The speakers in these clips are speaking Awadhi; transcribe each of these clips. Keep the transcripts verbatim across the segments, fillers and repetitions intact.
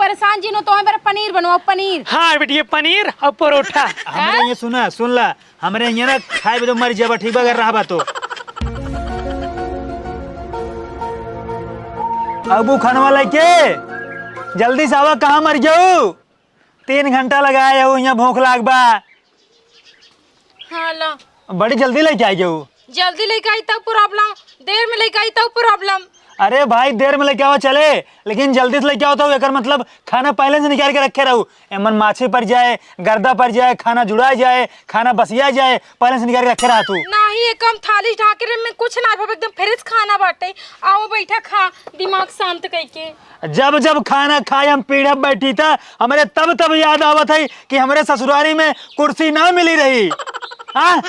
परेशान जिन हो तो हमारे पनीर बनवाओ, पनीर। हाँ बिटिया, पनीर और परोठा। हमरे ये सुना, सुन ला, हमरे यहाँ ना खाए भी तो मर जाबा, ठीक बा, अगर रहबा तो। अब उ खनवा लेके जल्दी से आवा, कहाँ मर गयो? तीन घंटा लगाए हो, यहाँ भूख लाग बा। हाँ, ला। बड़ी जल्दी लेके आई गयो। जल्दी लेके आई तब problem, देर में लेके आई तब problem। अरे भाई, देर में लेके आवा चले, लेकिन जल्दी से लेके आओ तो एकर मतलब खाना पहले से निकाल के रखे रहू। एमन माछी पड़ जाए, गर्दा पड़ जाए, खाना जुड़ा जाए, खाना बसिया जाए, पहले से निकाल के रखे रहा तू। नहीं, एक हम थाली ढाके रहे, में कुछ ना, एकदम fresh खाना बाटे। आओ बैठा खा, दिमाग शांत कइके। जब जब खाना खाए हम पीढ़े बैठी था, हमरे तब तब याद आवत है कि हमरे ससुरारी में कुर्सी ना मिली रही। हाँ?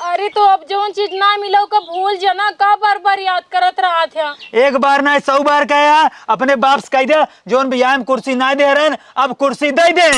अरे तो अब जौन चीज ना मिला ओका भूल जाना, का बार बार याद करत रहत है? एक बार ना सौ बार कहे, अपने बाप से कह दे, जौन बियाह में कुर्सी ना दे रहन, अब कुर्सी दे दे।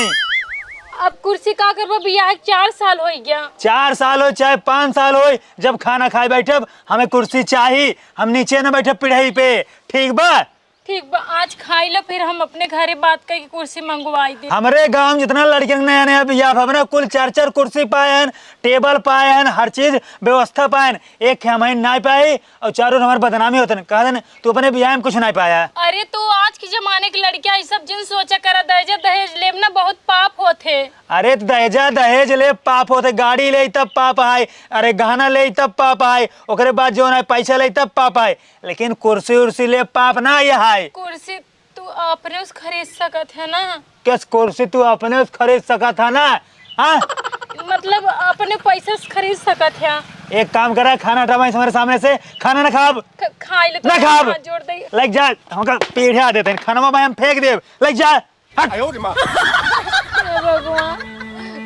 अब कुर्सी का करबा, बियाह के चार साल हो गया। चार साल हो चाहे पाँच साल हो, जब खाना खाए बैठब, हमें कुर्सी चाही, हम नीचे न बैठब पिढ़ई पे, ठीक बा? ठीक बा, आज खाई लो, फिर हम अपने घरे बात करके कुर्सी मंगवाई दे। हमरे गांव में जितना लड़कियन के नया नया बियाह भवन है, कुल चार चार कुर्सी पायन, टेबल पायन, हर चीज व्यवस्था पायन, एक हम ही ना पाई और चारों हमार बदनामी होतन। कह देन, "तू अपने बियाह में कुछ ना पाया।" अरे तो आज के जमाने के लड़कियां ई सब जिन सोचा करा, दहेजा दहेज लेब ना बहुत पाप होत है। अरे तो दहेजा दहेज ले पाप होत है, गाड़ी ले तब पाप आए, अरे गहना ले तब पाप आए, ओकरे बाद जो ना पैसा ले तब पाप आए, लेकिन कुर्सी उर्सी ले पाप ना ये है। कुर्सी तू अपने उस खरीद सकत है ना? किस कुर्सी तू अपने उस खरीद सकत है ना? हाँ? मतलब अपने पैसे से खरीद सकत है। एक काम करा, खाना हटावा हमारे सामने से, खाना ना खाब। ख-, खाई ले तो ना खाब। हाथ जोड़ दे। लग जा, हमका पीढ़े आ देते हैं, खाना भाई हम फेंक देब, लग जा। हट। हे भगवान,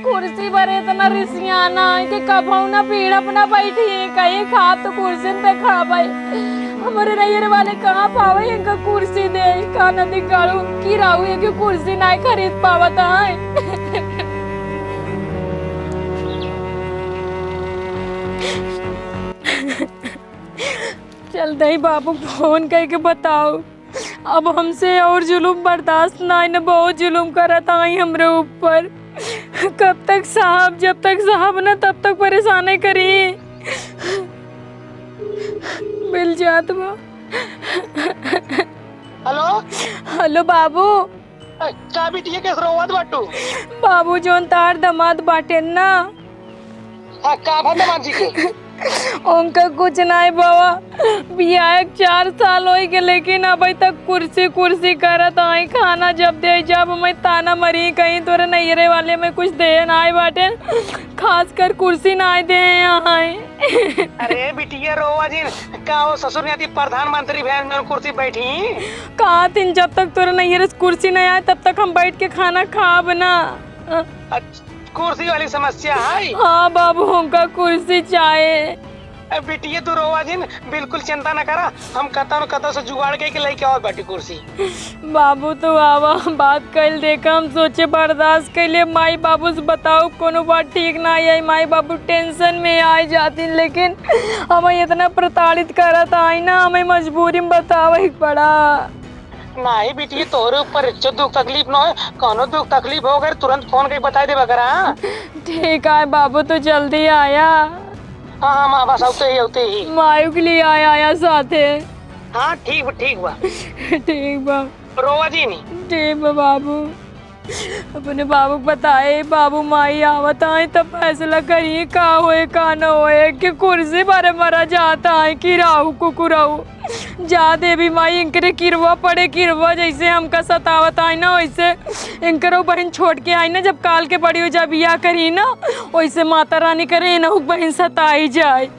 कुर्सी पर इतना रिसियाना है कि कभऊ ना पीढ़ अपना बैठी, कहीं खा तो कुर्सी पे खा भाई। हमारे नैयर वाले कहाँ पावे इनका कुर्सी दे, का नदी काढ़ू की राहु ये क्यों कुर्सी ना खरीद पावत है। चल दही बाबू फोन करके बताओ। अब हमसे और जुलुम बर्दाश्त नाई न, बहुत जुलुम करत आई हमरे ऊपर। कब तक साहब, जब तक साहब न तब तक परेशाने करी। मिल जात बा। हेलो। हेलो बाबू। ए, का बिटिया के रोवत बाटू? बाबू जौन तार दामाद बाटे ना, हाँ, का भा दामाद जी के? उनका कुछ नाई बाबा, बियाह के चार साल होई के, लेकिन अबे तक कुर्सी कुर्सी करत आई। खाना जब दे, जब मैं ताना मरी कहीं तोरे नैहरे वाले में कुछ दे नाई बाटे, खासकर कुर्सी नाई दे आई। अरे बिटिया रोवा जिन, का हो ससुर ने अति प्रधानमंत्री भैन जौन कुर्सी बैठी? कहा थिन जब तक तोरे नैहरे से कुर्सी नहीं आए तब तक हम बैठ के खाना खाब ना। अच्छा, कुर्सी वाली समस्या है? हाँ बाबू, हमका कुर्सी चाहे। ए, बिटिया, तू रोवा जिन, बिल्कुल चिंता न करा, हम कतौ न कतौ से जुगाड़ कइके लइके आवत बाटी कुर्सी। बाबू, तू आवा, हम बात कइल देखा, हम सोचे बर्दाश्त कइले, माई बाबू से बताओ, कोनो बात ठीक ना आई, माई बाबू tension में आइ जातिन, लेकिन हम इतना प्रताड़ित करत आई ना, हमें मजबूरी में बतावे के पड़ा। नाही बिटिया, तोहरे ऊपर इच्छो दुख तकलीफ न होए, कौनो दुख तकलीफ हो अगर तुरंत फोन करके बताई देबा करा। ठीक है बाबू, तू जल्दी आया। हाँ, हाँ, माँ, बस अउते ही, अउते ही। मायू के लिए आया, आया साथे। हाँ, ठीक बा, ठीक बा। ठीक बा। रोवा जिन। ठीक बा बाबू। अपने बाबू के बताए, बाबू माई आवत आए तब फैसला करिए का होए का न होए, कि कुर्सी पर मरा जात आए कि राहु कुकुराऊ। जा देवी माई, इनकरे किरवा पड़े, किरवा जैसे हमका सतावत आए ना वैसे इनकरो बहन छोट के आई ना, जब काल के बड़ी हो जा बियाह करी ना, वैसे माता रानी करे इनहू के बहन सताई जाए।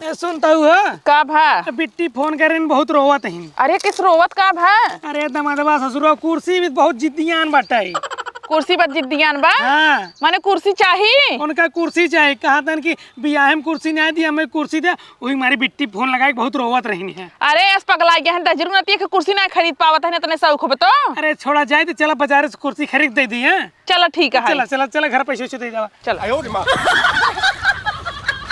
ए, सुन तऊ ह? का भा? बिट्टी फोन करेन, बहुत रोवत हिन। अरे किस रोवत का भा? अरे दमादवा ससुरवा कुर्सी भी बहुत जिद्दियान बाटे। कुर्सी पर जिद्दियान बा? हाँ। माने कुर्सी चाही? उनका कुर्सी चाही, कहा तन कि बियाहे में कुर्सी ना दी, हमें कुर्सी दे। वही मारी बिट्टी फोन लगाए के बहुत रोवत रहिन है। अरे अस पगला गया है, दस जरूर नतिया के कुर्सी ना खरीद पावत है, इतने शौक हो तो। अरे छोड़ा जाए तो चला बाजार से कुर्सी खरीद दे दी है। चला ठीक है। चला, चला, चला, घर पैसे वैसे दे जावा। चला।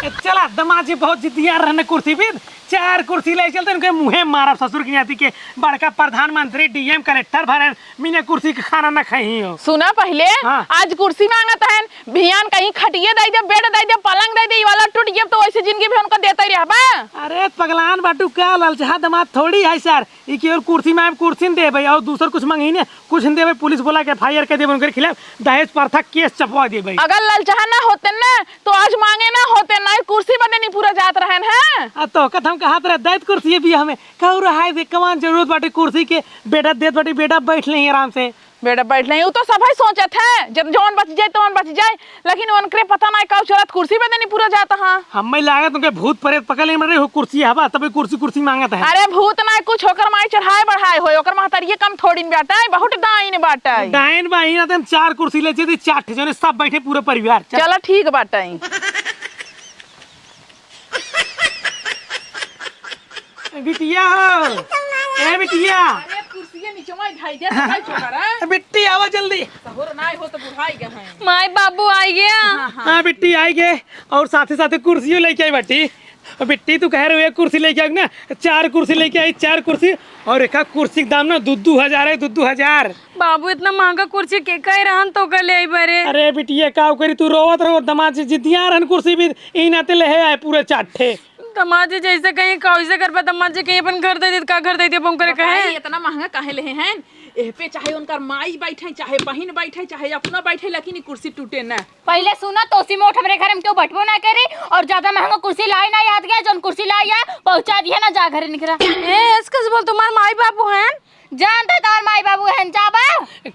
ए, चला, दमाद जी बहुत जिद्दियान रहने कुर्सी भी। चार कुर्सी ले चलते, उनके मुँहे मारब ससुर की नाती के। बड़का प्रधानमंत्री, डीएम, कलेक्टर भरेन, मीने कुर्सी के खाना न खाई हो। सुना पहिले, हाँ। आज कुर्सी माँगत हैं, भियान कहीं खटिये दइ दे, बेड दइ दे, पलंग दइ दे, ई वाला टूट गया तो वैसे जिंदगी भर उनका देते रहबा। अरे पगलान बाटू का, ललचहा दमाद थोड़ी है सर। ई केवल कुर्सी माँगब, कुर्सी न देबे, और दूसर कुछ माँगी ने, कुछ न देबे, पुलिस बोला के एफआईआर कर देबे, उनके खिलाफ दहेज प्रथा केस चपवा देबे। अगर ललचहा ना होते ना, तो आज माँगे ना होते ना, कुर्सी बदे नहीं पूरा जात रहन हैं। आ तो कत हम कहत रहे, दैत कुर्सी भी हमें कहू रहा है, कमान जरूरत बाटे कुर्सी के, बेटा देत बाटे, बेटा बैठ लें आराम से। बेटा बैठ लें, उ तो सभई सोचत है, जब जौन बच जाए, तौन बच जाए, लेकिन उनकरे पता नाहीं का चलत, कुर्सी बदे नहीं पूरा जात हाँ। हमें लागत उनके भूत प्रेत पकड़ ले, मरे हो कुर्सी हवा, तब कुर्सी, कुर्सी माँगत है। अरे भूत नाहीं कुछ, ओकर माई चढ़ाए बढ़ाए होए, ओकर महतरिये कम थोड़ी न बाटे, बहुत डाइन बाटे। डाइन बा, ही ना तो हम चार कुर्सी ले जेती, चार ठे जने सब बैठे, पूरा परिवार। चल। चला ठीक बाटे। ए बिटिया हो, ए बिटिया। अरे कुर्सिया नीचवा धइ दे, धइ चोकर, हैं? ए बिट्टी, आवा जल्दी। सहुर नाई हो तो बुढ़ाई गए हैं। माई बाबू आई गया। हाँ, हाँ। हाँ बिट्टी, आई गए। और साथे साथे कुर्सियों लेके आई बाटी। बिट्टी, तू कह रहे हो एक कुर्सी लेके आई ना, चार कुर्सी लेके आई, चार कुर्सी। और एक कुर्सी के दाम ना दू दू हजार है, दू दू हजार। बाबू, इतना महंगा कुर्सी के कह रहन तो का ले आई बरे? अरे बिटिया, का करी, तू रोवत रहो, दमाद जी जिद्दिया रहन, कुर्सी भी ई नाते ले आए पूरे चार ठे। दमाद जी जैसे कहीं, कैसे करबा? दमाद जी कहीं अपन घर दे दे, का घर दे दे, अपन करे बताई, कहे? इतना महंगा काहे लेहे हैं? एह पे चाहे उनकर माई बैठे, चाहे बहिन बैठे, चाहे अपना बैठे, लेकिन ई कुर्सी टूटे ना। पहिले सुनो, तो उसी मोट हमरे घर में क्यों बैठबो ना करे, और ज्यादा महंगा कुर्सी लाई ना याद गया, जौन कुर्सी लाई है, पहुंचा दिया ना, जा घरे निकरा। ए, ऐसे कैसे बोल, तुम्हार माई बाबू हैं? जानता तोर माई बाबू हैं, जाबा।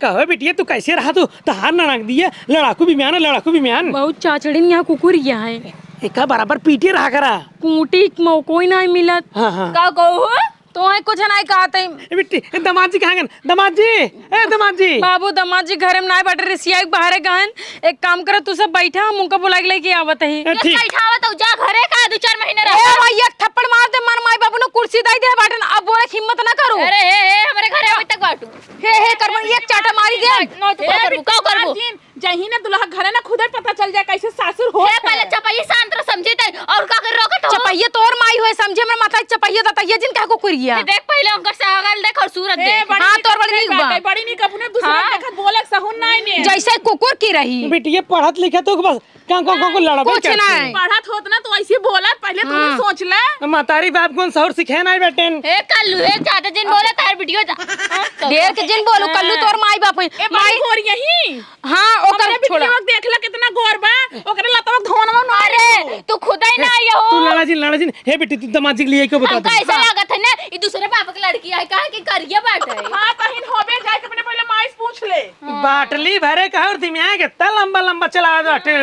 कहो बिटिया, तू कैसे रहा तू? तहार ननक दिए, लड़ाकू बिम्यान, लड़ाकू बिम्यान। बहुत चाचड़िन यहाँ कुकुर यहाँ है। एका बराबर पीटे रहा करा। कूटी मौको ही नहीं मिलत। हाँ, हाँ। का कहू? तो है कुछ नहीं कहते। ए बिट्टी, ए दमाद जी कहाँ गन? दमाद जी, ए दमाद जी। बाबू, दमाद जी घरे में नहीं बैठे, रिसिया के बाहरे गहन। एक काम करो, तू सब बैठा, हम उनका बुला के लेके आवत ही। ए, ये ठीक। बैठावा तो जा घरे का, दो चार महीने ए रहा। भाई, एक थप्पड़ मार दे, मन माई बाबू ने कुर्सी दे दे बाटन, अब बोले हिम्मत ना करो। अरे हे, हे, हमरे घरे अभी तक बाटू। हे, हे, करबो, एक चाटा मारी दे। नो, तू का ए, करबू, का करबू? जही ने दुल्हा घरे ना खुदे पता चल जाए कैसे सासुर हो हे, है। पहले चपैया शांत रह, समझी तई, और का कर रोकत हो? चपैया तोर माई होए, समझे, हमरे माथा चपैया दतैया जिन कह कुकुरिया। ए, देख पहले उनकर सागल देख और सूरत ए, देख। बड़ी हाँ, नीक तोर बड़ी अपने नीक बा। बाटे, बड़ी नीक अपने दूसरा हाँ। देखत बोलक सहून नाई ने। जैसे कुकुर की रही। बिटिया पढ़त लिखत हो बस, का, का, का, को लड़बे कुछ करते। नहीं। पढ़त होत ना तो ऐसे बोलत, पहले तू हाँ। सोच ले। महतारी बाप कौन सहूर सिखे नाई बेटेन। ए कल्लू, ए ज्यादा जिन बोले तार बिटिया जा। ढेर के जिन बोलू, हाँ। कल्लू तोर माई बाप है। ए, बड़ी माई गोर यही। हाँ, ओकर हमरे छोड़ा। बिटिया देख ले कितना गोर बा, ओकरे लतवा धोनवा ना अरे, हो। तू खुदा ही ना ए, आइयो। तू लड़ा जिन, लड़ा जिन। हे बेटी, तू दमाद जी के लिए क्यों बता हमका दे? ऐसा लागत है ना, ई दूसरे बाप के लड़की है, काहे कि करिया बाटे। हाँ, तहिन होबे जाए के अपने पहले माई से पूछ ले। बाटली भरे कहा और दिमाग इतना लंबा लंबा चला बाटे।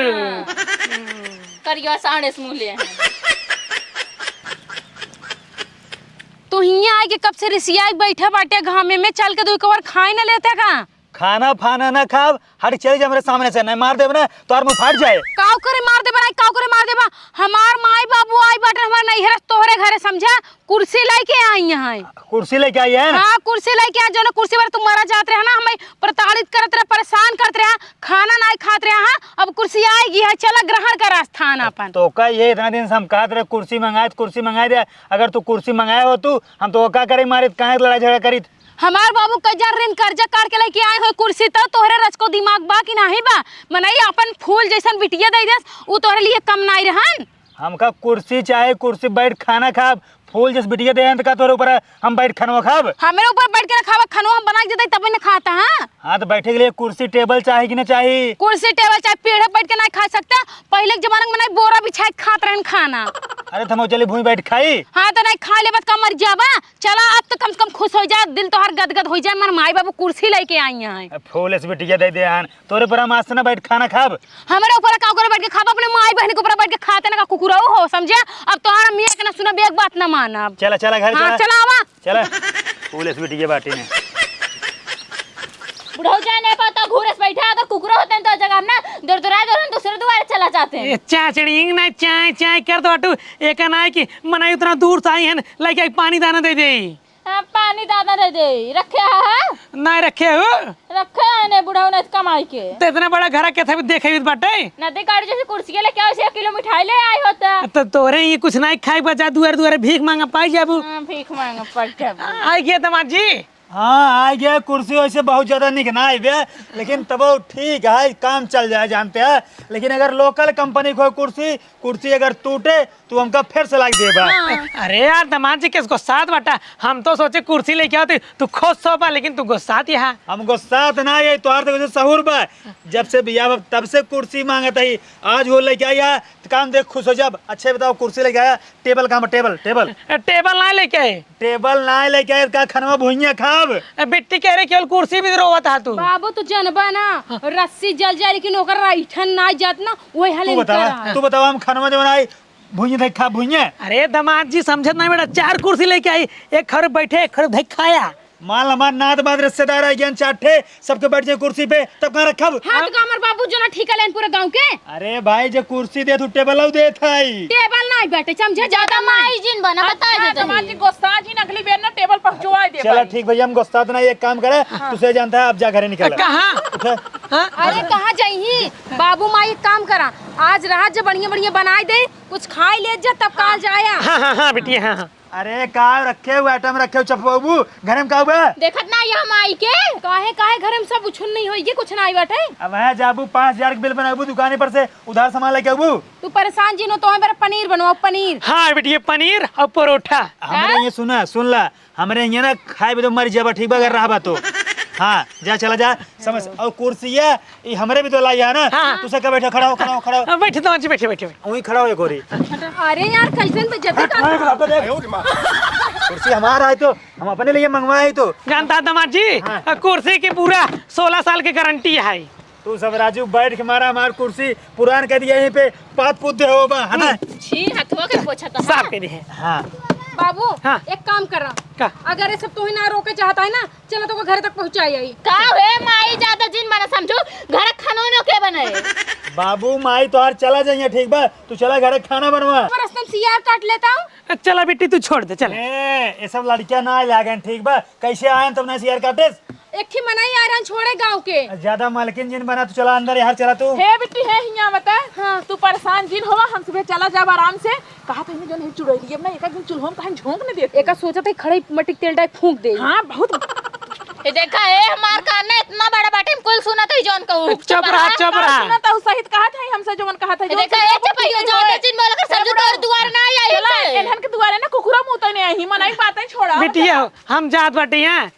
करिया साढ़े से मुँह ले हैं। तू हियाँ आए के कब से रिसिया के बैठा बाटे घामे में, चल के तू एक बार खाए न लेते का? खाना फाना ना खाब, हट चल जा मेरे सामने से, नहीं मार देब ना, तोर मुंह फाट जाए। काव करे मार देबा, नहीं काव करे मार देबा? हमार माई बाबू आई बाटे हमारे नैहर से तोहरे घरे, समझा? कुर्सी लेके आई हैं। कुर्सी लेके आई है? हाँ, कुर्सी लेके आई, जौन कुर्सी पर तू मरा जात रहे ना, हमें प्रताड़ित करत रहे, परेशान करत रहे, खाना नहीं खात रहे, हाँ? अब कुर्सी आएगी है, चला ग्रहण कर स्थान अपन। तो का ये इतना दिन से हम कहत रहे कुर्सी मंगाए, कुर्सी मंगाए दे, अगर तू कुर्सी मंगाए हो तू, हम तो का करे मारित, काहे लड़ाई झगड़ा करित? हमार बाबू कजा ऋण कर्जा काट के लेके आए हो कुर्सी, तो तोहरे रचको दिमाग बा कि नाही बा? मनई अपन फूल जैसन बिटिया दे देस, उ तोहरे लिए कम नाही रहन। हमका कुर्सी चाहे, कुर्सी बैठ खाना खाब, फूल जैस बिटिया दे देन, त का तोहरे ऊपर हम बैठ खानवा खाब? हमरे ऊपर बैठ के ना खावा, खानवा हम बना के देते तबे ना खाता, हाँ? हाँ, तो बैठे के लिए कुर्सी टेबल चाही कि ना चाही? कुर्सी टेबल चाहे, पेड़ बैठ के ना खा सकता। पहले के जमाना में मनई बोरा बिछाए के खात रहन खाना। अरे, त हम चली भूमि बैठ खाई। हाँ, तो नहीं खा लेबत का मर जाबा। चला, अब तो कम से कम खुश हो जा, दिल तोहार गदगद हो जाए, हमार माई बाबू कुर्सी लेके आई हैं। अब फूल से बिटिया दे दे हन, तोरे पर हम आस ना बैठ खाना खाब। हमरे ऊपर का ऊपर बैठ के खाब, अपने माई बहन के ऊपर बैठ के खाते ना का कुकुरऊ हो, समझे? अब तोहार हम एक ना सुनब, एक बात ना मानब। चला, चला, घर हाँ, चला। चला, आवा। चला, फूल से बिटिया बाटी ने। बुढ़ऊ जाए नहीं पाता, घूर से बैठा, अगर कुकुर होते हैं तो जगह हम ना दौड़ दौड़ा दौड़ दूसरे दुआरे चला जाते हैं। ए, चाचड़ी, ना चाय, चाय कर दो, अटू, एक ना है कि मनाई उतना दूर से आई हैं, लेके आई पानी दाना दे दे। हाँ, पानी नहीं दादा, नहीं दे, रखे है? नहीं रखे हो? रखे है ने बुढ़ऊ ने कमाई के। तो इतना बड़ा घर के थे भी देखे भी बाटे। नदी काट जैसे कुर्सी लेके आओ, से एक किलो मिठाई ले आई होता। तो तोरे ये कुछ नहीं खाए बचा, दुआर दुआर भीख मांगा पाई जाबू। हाँ, भीख मांगा पड़ जाबू। आ गया दामाद जी। हाँ, आ गया कुर्सी। वैसे बहुत ज्यादा निक ना आइबे, लेकिन तबो ठीक है, काम चल जाए, जानते हैं। लेकिन अगर लोकल कंपनी को कुर्सी, कुर्सी अगर टूटे, तू हमका फिर से लाके देबा। हाँ। अरे यार, दामाद जी किस गुस्सात बाटा? हम तो सोचे कुर्सी लेके आओ, तू, तू खुश हो बा, लेकिन तू गुस्सात यहाँ। हम गुस्सात ना, ये तोहार तो वैसे सहूर बा। जब से बियाह बा, तब से कुर्सी मांगत ही। आज वो लेके आई है, तो काम देख खुश हो जाब। अच्छे बताओ, कुर्सी लेके आया, टेबल कहाँ बा? टेबल, टेबल। ए, टेबल ना लेके आए। टेबल ना लेके आए, का खनवा भुइयां खाब? ए, बिट्टी कह रहे केवल कुर्सी भी रोवत हा तू। बाबू, तू जनबा ना, हाँ। रस्सी जल जाए, लेकिन ओकर राइठन ना जात ना, वही हाल तू इनकर बतावा, रहा। तू बतावा, हम खनवा जवन आई, भुइयां धई खा भुइयां। अरे दामाद जी समझत नहीं बेटा, चार कुर्सी लेके आई, एक खर बैठे, एक खर धई खाया। मान हमार नात बात रिश्तेदार आ गया, चार ठे, सबके बैठ जाए कुर्सी पे, तब कहाँ रखब? हाँ, तो का हमार बाबू जो ना ठीका लेन पूरे गाँव के? अरे भाई, जो कुर्सी देत हूँ, टेबल देत है। टेबल नहीं बैठे, समझे, ज्यादा माई जिन बना, बता अच्छा, देते दामाद हैं। जी, गुस्सा जिन, अगली बेर ना टेबल पहुँचवा दे चला भाई। ठीक भैया, हम गुस्सात ना, एक काम करे, हाँ। तुझे जानता है, अब जा घरे निकल। कहाँ? उठे। हाँ? अरे कहाँ जाई? बाबू माई एक काम करा, आज रात जब बढ़िया बढ़िया बनाई दे, कुछ खाई ले जा, तब काल जाया। हाँ, हाँ, हाँ, बिटिया, हाँ, हाँ। अरे, का रखे हो, आइटम रखे हो, चपवाबू? घरे में का हुआ? देखत ना, ये हम आई के। काहे, काहे घरे में सब उछुन नहीं होई, ये कुछ ना आई बाटे। अब है जाबू, पाँच हजार के बिल बनाबू दुकाने पर से, उधार सामान लेके आबू। तू परेशान जिन हो, तो हम मेरा पनीर बनवाओ, पनीर। हाँ, बिटिया, पनीर और परोठा। हमरे हाँ? ये सुना, सुन ला, हमरे यहाँ ना खाए भी तो मर जाबा, ठीक बा, अगर रहबा तो। हाँ, जा, चला जा, समझ। और कुर्सिया, ये हमरे भी तो लाई है ना। हाँ। तू सबका बैठा, खड़ा हो, खड़ा हो, खड़ा हो। हाँ, बैठे तो, बैठे, बैठे, बैठे। वहीं खड़ा हो एक ओरी। अरे यार, कैसन बेइज्जती कर। अरे बाप रे, देख। कुर्सी हमारा है तो हम अपने लिए मंगवाए तो। जानता दामाद जी, हाँ। कुर्सी की पूरा सोलह साल की गारंटी है। तू सब राजू बैठ के मारा, हमार कुर्सी पुरान कर दिया, यहीं पे पात पुत दे हो बा, है ना? छी, हथवा के पोछा तो साफ है। कर दे है। हाँ। बाबू, हाँ। एक काम करा। का? अगर ये सब तू ही ना रोके चाहता है ना, चलो तो घर तक पहुँचा आई। का हे माई, ज्यादा जिन बना समझू, घर खानो नो के बने? बाबू माई तोहार चला जाइए, ठीक बा? तू चला घरे खाना बनवा। पर रस्ता में सियार काट लेता हूँ। चला बेटी, तू छोड़ दे, चला। ए, ये सब लड़कियां ना लागन, ठीक बा? कैसे आयन तब ना सियार काटे? एक ही मनई आयरन छोड़े गाँव के। ज्यादा मालकिन जिन बना, तू चला अंदर, यार चला तू। हे बिट्टी, हे हियाँ बता। हाँ। तू परेशान जिन होवा, हम सुबह चला जाब आराम से। कहा था इन्हें जो नहीं चुड़ैली, अब ना एक दिन चूल्हो में कहीं झोंक न देते। एका सोचत है खड़े मट्टी के तेल डाल फूंक दे। हाँ, बहुत। ये देखा, ए हमार कान ना इतना बड़ा बाटे, हम कुल सुनत है जौन कहू। चुप रहा, चुप रहा। सुनत हूँ, सहित कहा था हमसे जौन कहा था, ये जौन देखा, ए चुप है, ज्यादा जिन बोला कर समझू, तोर दुआर ना आई, आई चला, से। इन्हन के दुआरे ना कुकुरा मुँह तो नहीं आई, मनई बातें छोड़ा। बिटिया, हम जात बाटे यहाँ।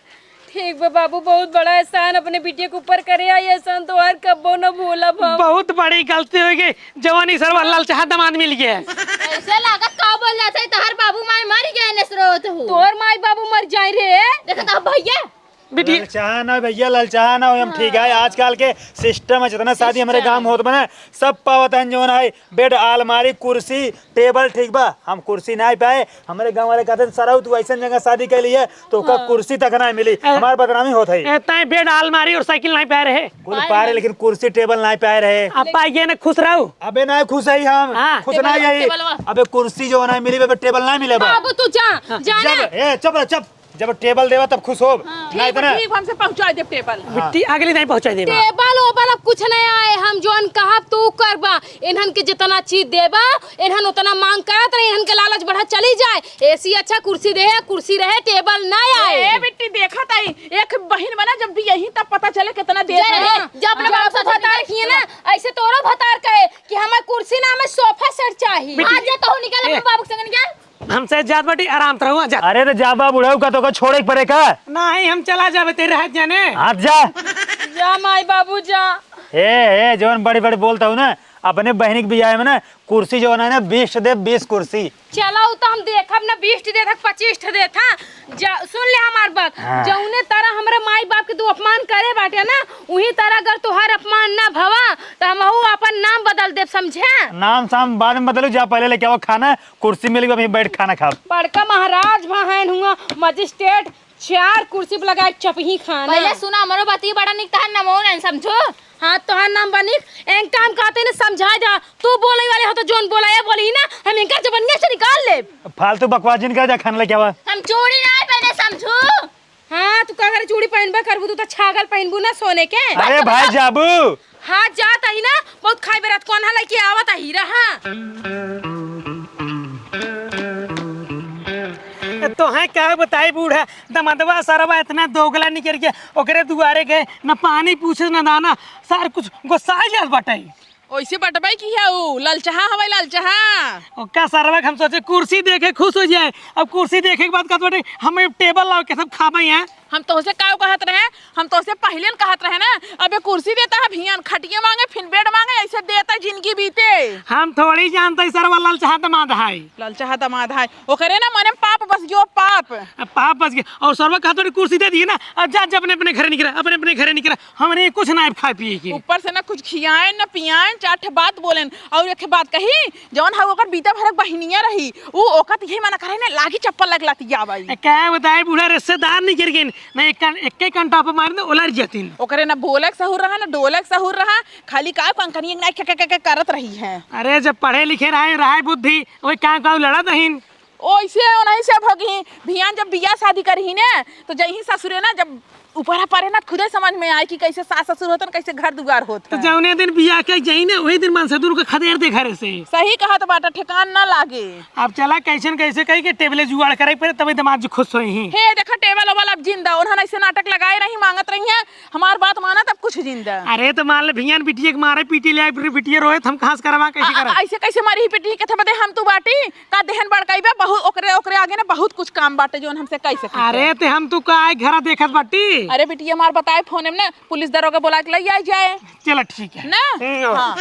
ठीक बा बाबू, बहुत बड़ा एहसान अपने बिटिया के ऊपर करे, आ एहसान तोहार कब्बो न भूलब हम। बहुत बड़ी गलती होइ गई, जवन ई सरवा ललचाहा दामाद मिल गया। ऐसे लागत का बोल जात है, तोहार बाबू माई मर गए ने स्रोत हो। तोहर माई बाबू मर जाए रे। देखा तो भैया। बिटिया। ललचाहा ना भैया, ललचाहा ना हो, हम ठीक है। हाँ। आजकल के सिस्टम है, जितना शादी हमरे गाँव में होत बा ना, सब पावत है जवन है, बेड, अलमारी, कुर्सी, टेबल, ठीक बा। हम कुर्सी नाहीं पाए, हमरे गाँव वाले कहते हैं, "सरऊ, तू ऐसन जगह शादी कर लिए, तो ओका हाँ। कुर्सी तक नाहीं मिली।" ए, हमार बदनामी होत है। ए, ताई बेड, अलमारी और साइकिल नाहीं पाए रहे। कुल पाए रहे, लेकिन कुर्सी, टेबल नाहीं पाए रहे। अब पाए गए ना, खुश रहो। अबे नाहीं खुश है हम, हाँ। खुश नाहीं है। टेबलवा। अबे कुर्सी जो नाहीं मिली, अबे टेबल नाहीं मिले बा। बाबू, तू जा, हाँ। जा ना। जब, ए, चुप रह, चुप। जब टेबल देवा तब खुश होब। हाँ। ना ठीक बा, इतना। ठीक बा, हमसे पहुँचा देब टेबल। बिट्टी, हाँ। अगली नहीं पहुँचा देबा। टेबल ओबल अब कुछ नहीं आए, हम जौन कहब तू करबा। इन्हन के जितना चीज देबा, इन्हन उतना मांग करत रहे, इन्हन के लालच बढ़त चली जाए। एसी अच्छा, कुर्सी दे, कुर्सी रहे, टेबल ना आए। ए बिट्टी, देखत आई, एक बहिन बना जब भी यही तब पता चले कितना देर जय है। हो, जब अपने जब बाप से भतार किए ना, ऐसे तोरो भतार कहे कि हमें कुर्सी ना, हमें सोफा सेट चाहिए। बिट्टी। आज जा तो निकल ए। अपने बाबू के संग निकल। हमसे जात बाटी, आराम से रहुआ, जा। अरे तो जा बा बुढ़ऊ, का तो का छोड़े के पड़े का? नहीं, हम चला जाबे, तेरे हाथ जाने। हाथ जा। जा माई बाबू जा। हे, हे, जवन बड़ी बड़ी बोलता हूँ ना, अपने बहनी के बियाह में ना कुर्सी जवन है ना, बीस ठे दे, बीस कुर्सी। चला, उ तो हम देखब ना, बीस ठे देत हक, पच्चीस ठे देत, हाँ। जा, सुन ले हमार बात, हाँ। जौने तरह हमरे माई बाप के तू अपमान करे बाटे ना, उही तरह अगर तोहार अपमान ना भवा, तो हमहू अपन नाम बदल देब, समझे? नाम साम बाद में बदलू, जा पहले लेके आओ खाना, कुर्सी मिल गई, अभी बैठ खाना खाब। बड़का महाराज भा हैं हुआ, मजिस्ट्रेट, चार कुर्सी पे लगाए चपही खाना। पहले सुना, हमरो बतिया बड़ा निक तहन नमो नहीं समझो। हाँ, तोहार नाम बा निक, इनका हम कहते ना समझा जा, तू बोले वाले हो तो जौन बोला ये बोली ना, हम इनका जबनिया से निकाल ले। फालतू बकवास जिन कर, जा खाना लेके आवा। हम चूड़ी नहीं पहने समझू। का करबू तू, तो छागल पहिनबू ना सोने के। अरे भाई जाबू। हाँ, जात ही ना, बहुत खाई बेरात कौन हा लइके आवत ही रहा। ए, तोहे का बताई बूढ़ा, दमदवा सरवा इतना दोगला निकरि गया, ओकरे दुआरे गए, न पानी पूछे न दाना, सार कुछ गोसाई जात बाटे। ओइसे बटबै की है उ, ललचहा हवै ललचहा। ओका सरवा के हम सोचे कुर्सी देखे खुश होइ जाए, अब कुर्सी देखे के बाद कहत बाटे हम टेबल लाव के सब खाबै हैं। हम तोहसे काउ कहत रहे, हम तोहसे पहिले न कहत रहे ना, अबे कुर्सी देता है भियान, खटिया माँगे, फिर बेड माँगे, ऐसे देता जिंदगी बीते। हम थोड़ी जानत ही सरवा ललचहा दमाद है। ललचहा दमाद है, ओकरे ना मने पाप बस गयो, पाप। अब पाप बस गया, और सरवा कहत बाटे कुर्सी दे दिए ना, अब जा, जा अपने, अपने घरे निकरा, अपने, अपने घरे निकरा, हमरे कुछ ना खाए पिए के। ऊपर से ना कुछ खियाए, ना पियाए, चार ठे बात बोलेन, और एक ठे बात कही, जौन हउ ओकर बीता भरक बहिनिया रही, उ ओकर त यही मना करे ना, लागी चप्पल लग लाती आवाई। ए, का बताई बूढ़ा, रिश्तेदार निकरि गइन, ना एक कन-, एक्के कंटा पे मारिन, ओलर जतिन। ओकरे ना बोलक सहूर रहा, ना डोलक सहूर रहा, खाली का कंकनी ना के, के, के, के करत रही है। अरे, जब पढ़े लिखे रहे, रहे बुद्धि, वही का, का लड़ा दहिन। ओइसे ओनही से भगी, भियान जब बियाह शादी करही ना, तो जइही ससुरे ना, जब ऊपरा परे ना, खुदे समझ में आई कि कैसे सास ससुर होतन, कैसे घर दुआर होत तो है। जौने दिन बियाह के जाई ना, वही दिन मन से दूर के खदेर दे घरे से। सही कहत बाटा, ठेकान ना लागे। अब चला, कैसन कैसे कही के टेबले जुगाड़ करे पड़े, तबे दमाद जी खुश होई ही। हे, देखा, टेबल ओबल अब जिंदा, उन्हन ऐसे नाटक लगाए रही, मांगत रही हैं, हमार बात माना, तब कुछ जिंदा। अरे, तो मान ले, भियान बिटिया के मारे पीटी ले आई, फिर बिटिया रोए, तो हम कहाँ से करवा, कैसे आ, करवा? ऐसे कैसे मारी ही पिटी के थे बदे हम तू बाटी? का देहन बड़काई बा, बहुत ओकरे, ओकरे आगे ना बहुत कुछ काम बाटे, जौन हमसे कह सके। अरे, ते हम तू का आए घरा देखत बाटी? अरे, बिटिया हमार बताए फोन में ना, पुलिस दरोगा बोला के लई आई जाए। चला, ठीक है। ना? हम्म। हाँ।